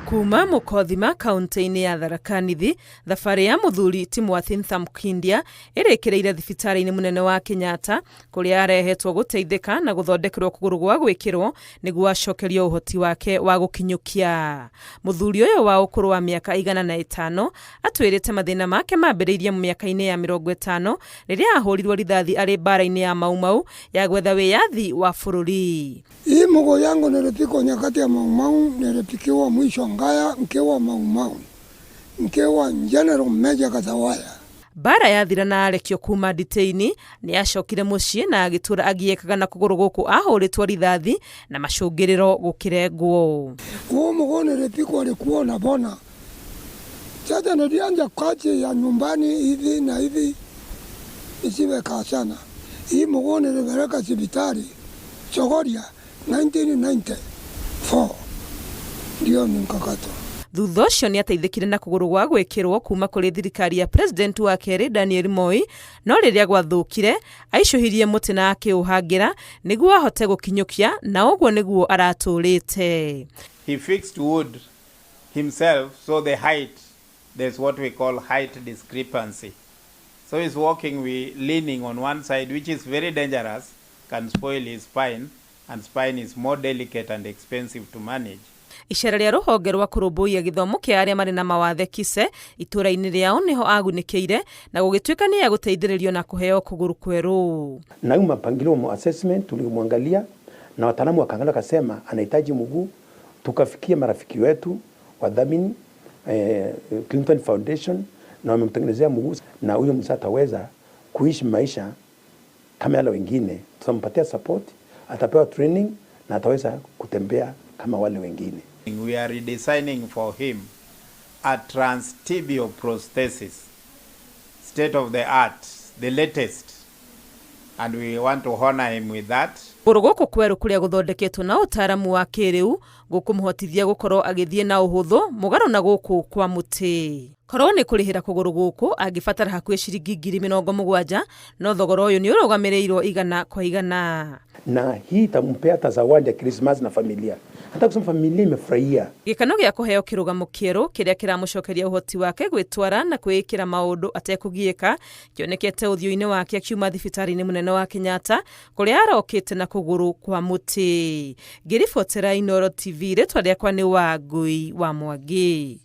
Kuma Mũkothima kaunti-inĩ ya Tharaka Nithi, thabarĩ ya mũthuri Timothy Nthamkindia ĩrĩkĩrĩire thibitarĩ-inĩ mũnene wa Kenyatta kũrĩa arehetwo gũteithĩka na gũthondekerwo kũgũrũ gwa gwĩkĩrwo nĩguo acokerio ũhoti wake wa gũkinyũkia. Mũthuri ũyũ wa ũkũrũ wa mĩaka 105 atwĩrĩte mathĩna make mambĩrĩirie mĩaka-inĩ ya 50 rĩrĩa ahũrirwo rithathi arĩ mbara-inĩ ya Mau Mau ya gwetha wĩyathi wa bũrũri. Hii mguu yangu nilipikwa nyakati ya Maumau, nilipikiwa mwisho Ngaya nkiwa Maumau, nkiwa General Major Kasawaya. Mbara yathira na arekio kuma nditĩini nĩ acokire mũciĩ na agĩtũra agiĩkaga na kũgũrũ gũkũ ahũrĩtwo rithathi na macũngĩrĩro gũkĩrengwo. Huu mguu nilipikwa ulikuwa unapona. Sasa nilianza kazi ya nyumbani hivi na hivi isiwe sana. Hii mguu nilipeleka hospitali Chogoria 1994 ndio nikakatwa. Thutha ũcio nĩ ateithĩkire na kũgũrũ gwa gwĩkĩrwo kuma kũrĩ thirikari ya president wa kerĩ Daniel Moi, no rĩrĩa gwathũkire aicũhirie mũtĩ na akĩũhangĩra nĩguo ahote gũkinyũkia na ũguo nĩguo aratũrĩte. He fixed wood himself, so the height, there's what we call height discrepancy. So he's walking with leaning on one side, which is very dangerous, can spoil his spine, and spine is more delicate and expensive to manage. Icera rĩa rũhonge rwa kũrũmbũiya gĩthomo kĩa arĩa marĩ na mawathe KISE itũra-inĩ rĩao nĩho agunĩkĩire na gũgĩtuĩka nĩ egũteithĩrĩrio na kũheo kũgũrũ kwerũ. Na huyu mpangilio assessment tulimwangalia na wataalamu wakaangalia wakasema anahitaji mguu, tukafikia marafiki wetu wadhamini Clinton Foundation na wamemtengenezea mguu, na huyo mzee ataweza kuishi maisha kama yale wengine. Tutampatia support, atapewa training na ataweza kutembea kama wale wengine. We are redesigning for him a transtibial prosthesis, state of the art, the latest, and we want to honor him with that. Kũgũrũ gũkũ kwerũ kũrĩa gũthondeketwo na ũtaaramu wa kĩrĩu gũkũmũhotithia gũkorwo agĩthiĩ na ũhũthũ mũgarũ na gũkũ kwa mũtĩ. Korwo nĩ kũrĩhĩra kũgũrũ gũkũ angĩbatara hakuhĩ ciringi 70,000, no thogora ũyũ nĩ ũrũgamĩrĩirwo 100%. Na hii itampea hata zawadi ya Christmas na familia, hata kusema familia imefurahia. Gĩkeno gĩa kũheo kĩrũgamo kĩerũ kĩrĩa kĩramũcokeria ũhoti wake gwĩtwara na kwĩĩkĩra maũndũ atekũgiĩka kĩonekete ũthiũ-inĩ wake akiuma thibitarĩ-inĩ mũnene wa Kenyatta kũrĩa arokĩte na kũgũrũ kwa mũtĩ. Ngĩribotera Inooro TV, rĩtwa rĩakwa nĩ Wangui wa Mwangi.